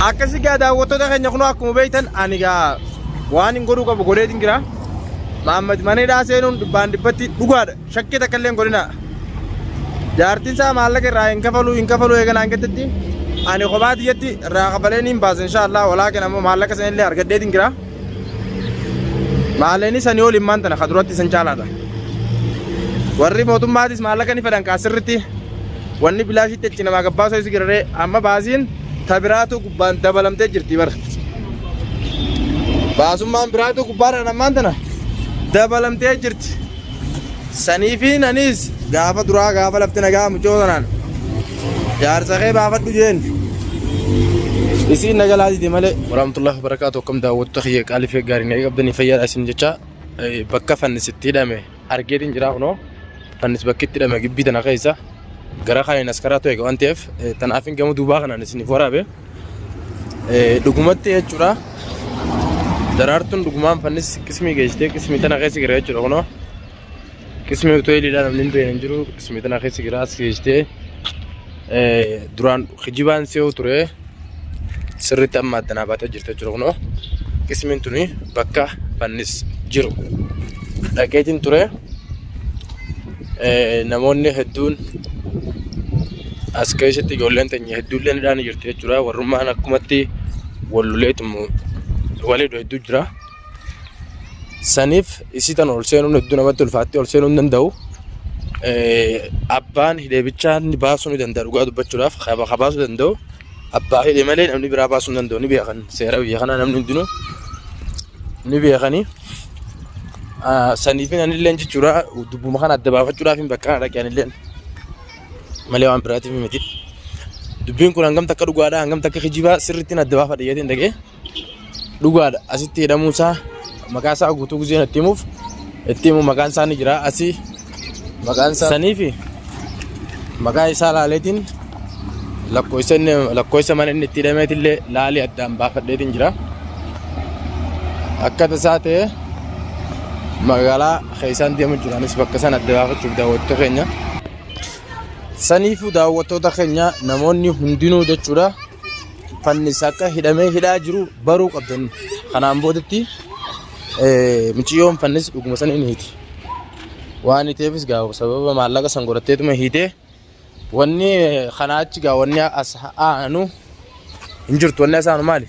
Akkasi gaa daawwattoota keenya kunoo akkuma beektan ani gaa waan hin godhuu qabu godheetiin jira. Mahammad mana hidhaa seenuun dhibbaan dhibbatti dhugaadha. Shakkii takka illee hin godhinaa. Jaartiin isaa maallaqa irraa hin kafaluu hin kafaluu eeganaan jettetti ani kophaa tiyyatti irraa kafalee niin baasa inshaallah walaakin ammoo maallaqa sana illee argadheetiin jira. Maallaqni sanii ol immaan tana ka duratti san caalaadha. Warri mootummaatis maallaqa ni fedhan kaa sirritti wanni bilaashitti achi namaa gabbaasoo isi giraree amma baasiin ta biraatu gubbaan dabalamtee jirti bara. Baasummaan biraatu gubbaadhaan ammaan tana dabalamtee jirti. Saniifiin anis gaafa duraa gaafa lafti nagaa mucoo tanaan jaarsa kee baafadhu jeen isiin na jalaa dide malee. Warahmatullahi wabarakatuh akkam daawwattoota kiyya qaalii fi gaarii nagaa qabdanii fayyaadha isin jecha bakka fannis itti hidhame argeetiin jira kunoo fannis bakki itti hidhame gibbii tana keessa gara kanaan as karaa ta'e waan ta'eef tanaafin gama duubaa kanaan isiniif waraabe dhugumatti jechuudha daraartuun dhugumaan fannis qismii geessitee qismii tana keessa jira jechuudha kunoo qismii hoteeliidha namni hin beekne hin jiru qismii tana keessa jira as geessitee duraan kijibaan se'uu ture sirriitti amma addanaa baatee jirti jechuudha kunoo qismiin tuni bakka fannis jiru dhaqeetiin ture namoonni hedduun as keessatti ijoolleen teenya hedduullee ni dhaani jirti jechuudha warrummaan akkumatti wal loleetumu walii hedduu jira. Saniif isii tan ol seenuun hedduu namatti ulfaatti ol seenuu hin danda'u. Abbaan hidhee bichaa ni baasuu ni danda'a dhugaa dubbachuudhaaf ka baasuu danda'u abbaa hidhee malee namni biraa baasuu hin danda'u ni beekan seera biyya kanaa namni hundinuu ni beekanii. Saniif anilleen jechuudha dubbuma kana adda baafachuudhaaf hin bakka kana dhaqe anilleen malee waan biraatiif miti. Dubbiin kun hangam takka dhugaadha hangam takka kijibaa sirriitti adda baafadha jedheen dhaqee. Dhugaadha asitti hidhamuu isaa maqaa isaa guutuu gizeen itti himuuf itti himu maqaan isaa ni jira asii maqaan isaa saniifi maqaa isaa laaleetiin lakkoofsa inni lakkoofsa mana inni itti hidhameetillee laalee addaan baafadheetiin jira. Akka tasaa ta'e magaalaa keessaan deemu jiranis bakka sana adda baafachuuf daawwattoota keenya. Saniifuu daawwattoota keenya namoonni hundinuu jechuudha. Fannis akka hidhamee hidhaa jiru baruu qabdan. Kanaan boodatti miciyyoon fannis dhuguma san hin hiiti. Waan hiiteefis gaa sababa maallaqa san godhatteetuma hiitee wanni kanaa achi gaa wanni as aanu hin jirtu wanni as aanu maali?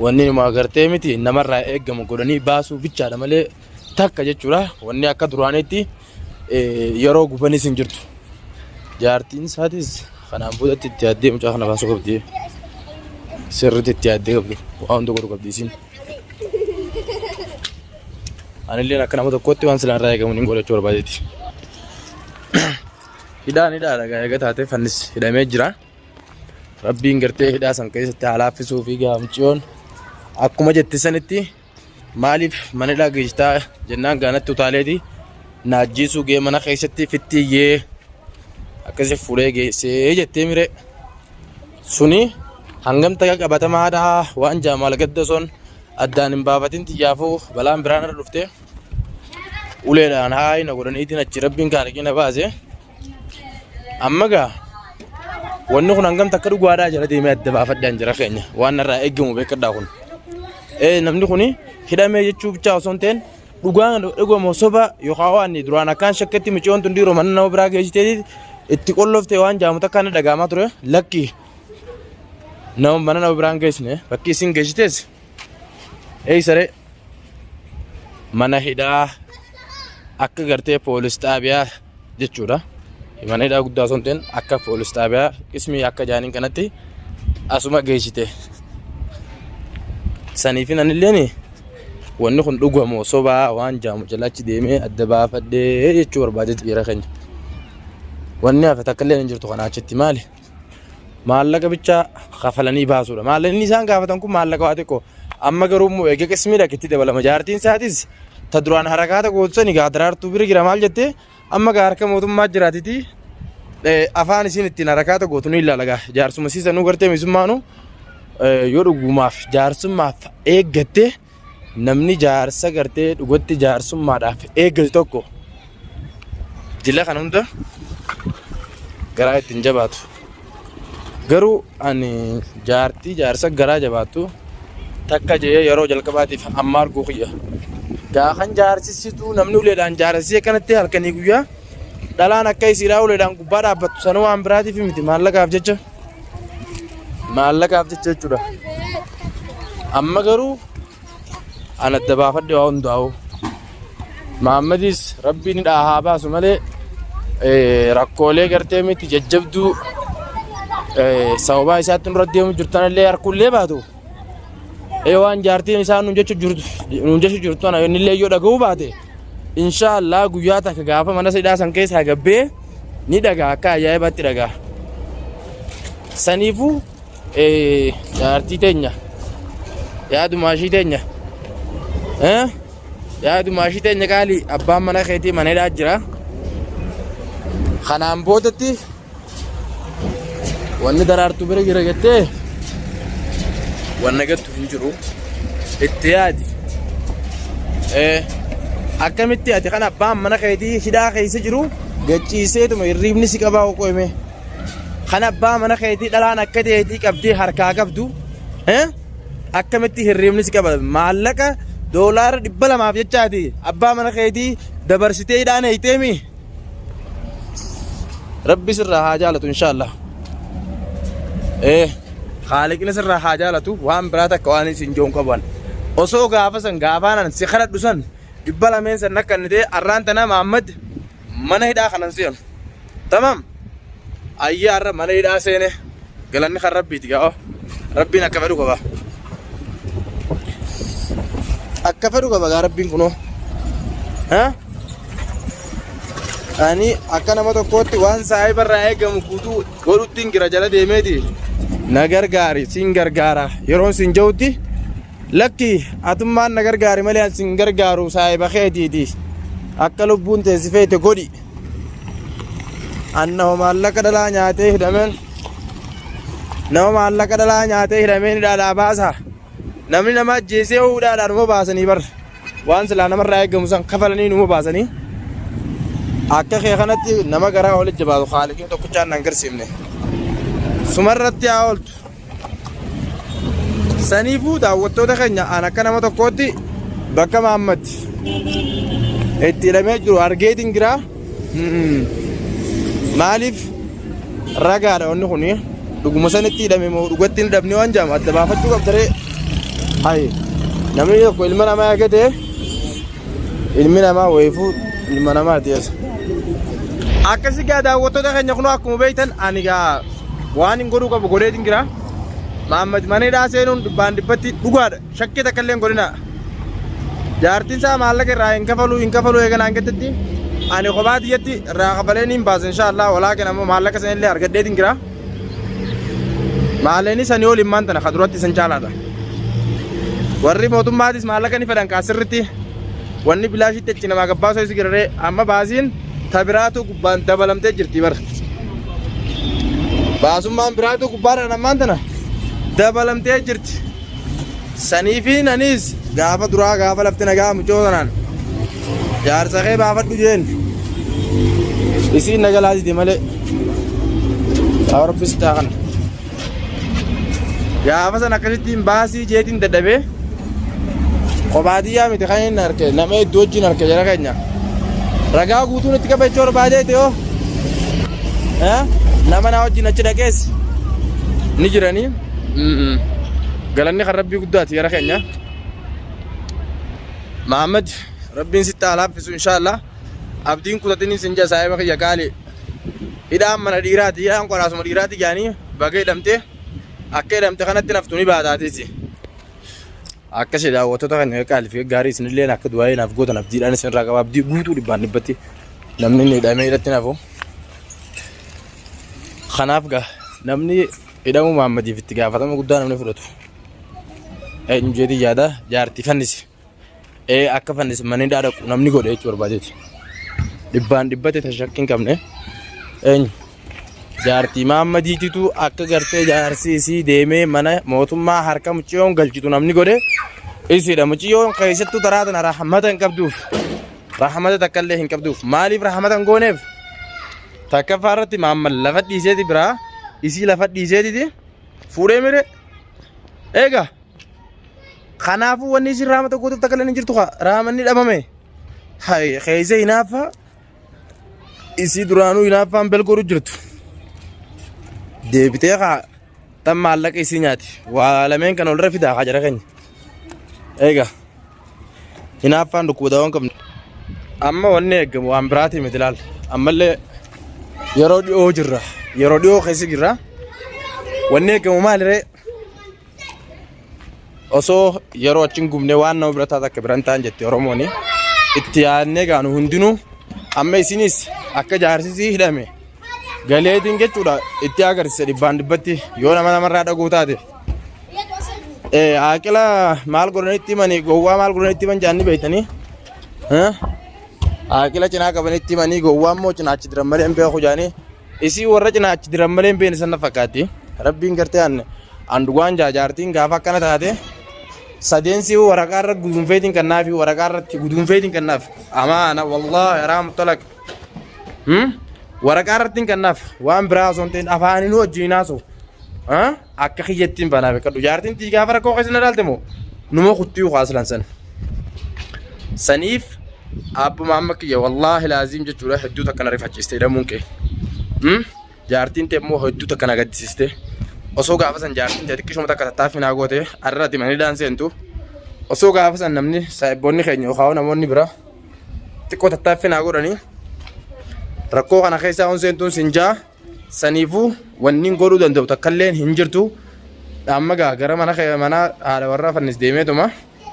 Wanni numa agartee miti namarraa eegamu godhanii baasuu bichaadha malee takka jechuudha. Wanni akka duraaniitti yeroo gubanis hin jirtu. Jaartiin isaatis kanaan boodatti itti yaaddee mucaa kana baasuu qabdi. Sirriitti itti yaaddee qabdi. Waa hunda godhuu qabdi isiin. Anilleen akka nama tokkootti waan silaa irraa eegamu niin godhachuu barbaadeeti. Hidhaan hidhaadha gaa eega taatee fannis hidhamee jira. Rabbiin gartee hidhaa san keessatti haa laaffisuu fi gaa mucayyoon akkuma jette sanitti Maaliif mana hidhaa geessitaa jennaan gaanatti utaaleeti na ajjeesuu gee mana keessatti fitti iyyee akkasi fuudhee geessee jettee mire suni hangam takka qabatamaadha waan jaamaal gadda son addaan hin baafatin xiyyaafuu balaan biraan irra dhufte uleedhaan haayi na godhaniitiin achi rabbiin kaaliqii na baase. Amma gaa wanni kun hangam takka dhugaadhaa jala deemee adda baafadhaan jira keenya waan narraa eegamu beekadhaa kun. Ee namni kun hidhamee jechuu bichaa osoo hin ta'in dhugaan dhugama soba yookaan waan duraan akkaan shakketti mucayyoon tun dhiiroo mana nama biraa geessitee itti qolloftee waan jaamu takka na dhagaamaa ture lakki nama mana nama biraan geessine bakki isin geessitees eeysaree mana hidhaa akka gartee poolis xaabiyaa jechuudha. Mana hidhaa guddaa osoo hin ta'in akka poolis xaabiyaa qismii akka jaaniin kanatti asuma geessite. Saniifin anilleen wanni kun dhugamoo sobaa waan jaamu jala achi deemee adda baafadhee jechuu barbaadeeti jira keenya. Wanni hafe takka illee hin jirtu kanaa achitti maali? Maallaqa bichaa kafalanii baasuudha. Maallaqni isaan gaafatan kun maallaqa waa xiqqoo. Amma garuu immoo eega qismii dhaqetti dabalama. Jaartiin isaatis ta duraan harakaata gootu sani gaa daraartuu bira jira maal jettee amma gaa harka mootummaa jiraatiti afaan isiin ittiin harakaata gootu ni ilaala gaa jaarsuma sii sanuu gartee misummaanu yoo dhugumaaf jaarsummaaf eeggatte namni jaarsa gartee dhugatti jaarsummaadhaaf eeggatu tokko dila kana hunda garaa ittiin jabaatu. Garuu ani jaartii jaarsa garaa jabaattu takka je'ee yeroo jalqabaatiif amma arguu kiyya. Gaafan jaarsisituu namni uleedhaan jaarsisee akkanatti halkanii guyyaa dhalaan akka isiidhaa uleedhaan gubbaa dhaabbattu sana waan biraatiif miti maallaqaaf jecha. Maallaqaaf jecha jechuudha. Amma garuu an adda baafadhe waa hundaa'u. Mahammadis rabbiin hidhaa haa baasu malee rakkoolee gartee miti jajjabduu sababaa isaatti nurra deemu jirtanillee harkuullee baatu. Ee waan jaartiin isaa nuun jechuu jirtu nuun jechuu jirtu tana innillee yoo dhaga'uu baate inshaallah guyyaa takka gaafa mana hidhaa san keessaa gabbee ni dhagaa akka ajaa'ibaatti dhagaa. Saniifuu jaartii teenya yaadumaa ishii teenya yaadumaa ishii teenya qaalii abbaan mana keetii mana hidhaa jira. Kanaan boodatti wanni daraartuu bira jira jettee wanna gattu hin jiru. Itti yaadi. Akkamitti ati kan abbaan mana keetii hidhaa keessa jiru gachiiseetuma hirriibni si qabaa qo'ime. Kan abbaa mana keetii dhalaan akka teetii qabdee harkaa qabdu akkamitti hirriibni si qaba maallaqa doolaara 200f jechaati abbaa mana keetii dabarsitee hidhaan eeyteemi. Rabbi sirraa haa jaalatu inshaallah. Haaliqni sirraa haa jaalatu waan biraa takka waan isin joon qaban. Osoo gaafa san gaafaanan si kadhadhu san 200n san akka inni ta'e arraan tana Mahammad mana hidhaa kanan seenu. Tamam. Ayyaa har'a mana hidhaa seene galanni kan rabbiiti gaa. Rabbiin akka fedhu qaba. Akka fedhu qaba gaa rabbiin kunoo. Ha? Ani akka nama tokkootti waan saahiba irraa eegamu guutuu godhuttiin gira jala deemeeti. Na gargaari siin gargaara yeroon siin ja'utti lakki atummaan na gargaari malee an siin gargaaru saahiba keetiiti. Akka lubbuun teessi feete godhi. An nama maallaqa dhalaa nyaatee hidhameen nama maallaqa dhalaa nyaatee hidhameen hidhaadhaa baasa. Namni nama ajjeesee hidhaadhaa numa baasanii bar. Waan silaa namarraa eegamu san kafalanii numa baasanii. Akka kee kanatti nama garaa walitti jabaatu haaliqiin tokkichaan nan garsiifne. Sumarratti haa ooltu. Saniifuu daawwattoota keenya an akka nama tokkootti bakka Mahammad itti hidhamee jiru argeetiin jira. Maaliif ragaadha wanni kun dhuguma sanitti hidhame moo dhugatti hin hidhamne waan jedhamu adda baafachuu qabdaree. Hayi namni tokko ilma namaa eegate ilmi namaa wayiifuu ilma namaati as. Akkasi gaa daawwattoota keenya kunoo akkuma beektan ani gaa waan hin godhuu qabu godheetiin jira. Mahammad mana hidhaa seenuun dhibbaan dhibbatti dhugaadha. Shakkii takka illee hin godhinaa. Jaartiin isaa maallaqa irraa hin kafaluu hin kafaluu eega naan jettetti ani kophaa tiyyatti irraa kafalee niin baasa inshaallah walaakin ammoo maallaqa san illee argadheetiin jira. Maallaqni sanii ol immaan tana ka duratti san caalaadha. Warri mootummaatis maallaqa ni fedhan kaa sirritti wanni bilaashitti achi namaa gabbaasoo isi giraree amma baasiin ta biraatu gubbaan dabalamtee jirti bara. Baasummaan biraatu gubbaadhaan ammaan tana dabalamtee jirti. Saniifiin anis gaafa duraa gaafa lafti nagaa mucoo tanaan jaarsa kee baafadhu jeen isiin na jalaa dide malee. Yaa Rabbi sitti haa kana. Gaafa san akkasittiin baasii jeetiin dadhabee kophaa tiyyaa miti kan inni arke nama hedduu wajjin arke jara keenya. Ragaa guutuun itti qaba jechuu barbaadeeti yoo. Nama naa wajjin achi dhaqees ni jiranii. Galanni kan rabbii guddaati jara keenya. Mahammad rabbiin sitti haa laaffisu inshaallah. Abdiin kutatini sin jaa saahiba kiyya qaali. Hidhaan mana dhiiraati hidhaan qoraasuma dhiiraati jaanii baga hidhamte akka hidhamte kanatti naftu ni baataatisi. Akkasi daawwattoota keenya qaali fi gaarii isinillee akka du'aa'ee naaf gootan abdiidhaan isinirraa qaba abdii guutuu dhibbaan dhibbatti namni inni hidhamee hidhatti nafu. Kanaaf gaa namni hidhamuu Mahammadiif itti gaafatama guddaa namni fudhatu. Eenyu jeetii yaada jaartii fannisi. Ee akka fannisi mana hidhaa dhaqu namni godhe jechuu barbaadeeti. Dhibbaan dhibbatti ta shakkii hin qabne. Eenyu jaartii Mahammadiititu akka gartee jaarsi isii deemee mana mootummaa harka mucayyoon galchitu namni godhe isiidha. Mucayyoon keessattuu taraa tana rahmata hin qabduuf. Rahmata takka illee hin qabduuf. Maaliif rahmata hin gooneef? Takkaffaa irratti Mahammad lafa dhiiseeti biraa Isii lafa dhiiseetiti fuudhee mire. Eega kanaafuu wanni isin raamata gootuuf takka illee hin jirtu kaa raamanni dhabame. Hay keessa hinaaffaa isii duraanuu hinaaffaan bel godhu jirtu. Deebitee kaa tan maallaqa isii nyaati. Waa lameen kan walirra fidaa kaa jara keenya. Eega hinaaffaan dhukkuba dawaa hin qabne. Amma wanni eegamu waan biraatii miti laal. Ammallee yeroo dhiyoo jirra. Yeroo dhiyoo keessa jirra. Wanni eegamu maaliree? Osoo yeroo achi hin gubne waan nama bira taate akka bira hin ta'an jette Oromooni. Itti yaadnee gaanu hundinuu amma isinis akka jaarsisii hidhame galeetiin jechuudha itti agarsiisa dhibbaan dhibbatti yoo nama namarraa dhaguu taate. Haaqila maal godhanitti himanii gowwaa maal godhanitti himan jaanni beektanii. Haaqila cinaa qabanitti himanii gowwaa immoo cinaachi diran malee hin beeku jaanii. Isii warra cinaachi diran malee hin beekne sana fakkaatti. Rabbiin gartee an an dhugaan jaa jaartiin gaafa akkana taate sadeensi waraqaa irra guduunfeetiin kannaafi waraqaa irratti guduunfeetiin kannaaf amaana wallaahi haraam talaq. Waraqaa irratti hin kannaaf waan biraa osoo hin ta'in afaaninuu wajjin haasa'u. Akka kiyyatti hin banaa beekadhu. Jaartiin tii gaafa rakkoo keessa na dhaalte moo numa kuttii kaaslan san. Saniif abbuma amma kiyya wallaahi laaziim jechuudha hedduu takka na rifachiiste hidhamuun kee. Jaartiin tee immoo hedduu takka na gaddisiiste. Osoo gaafa san jaartiin tee xiqqishuma takka tattaaffii naa goote arra ati mana hidhaan seentu. Osoo gaafa san namni saahibboonni keenya yookaan namoonni biraa xiqqoo tattaaffii naa godhanii rakkoo kana keessaa on seentuun sin jaa saniifuu wanni godhuu danda'u takkalleen hin jirtu. Amma gaa gara mana mana haadha warraa fannis deemeetuma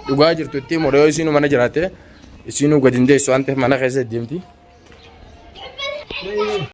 dhugaa jirtu itti himu yoo isiinuu mana jiraatte isiinuu gadi hin deessu waan ta'eef mana keessa deemti.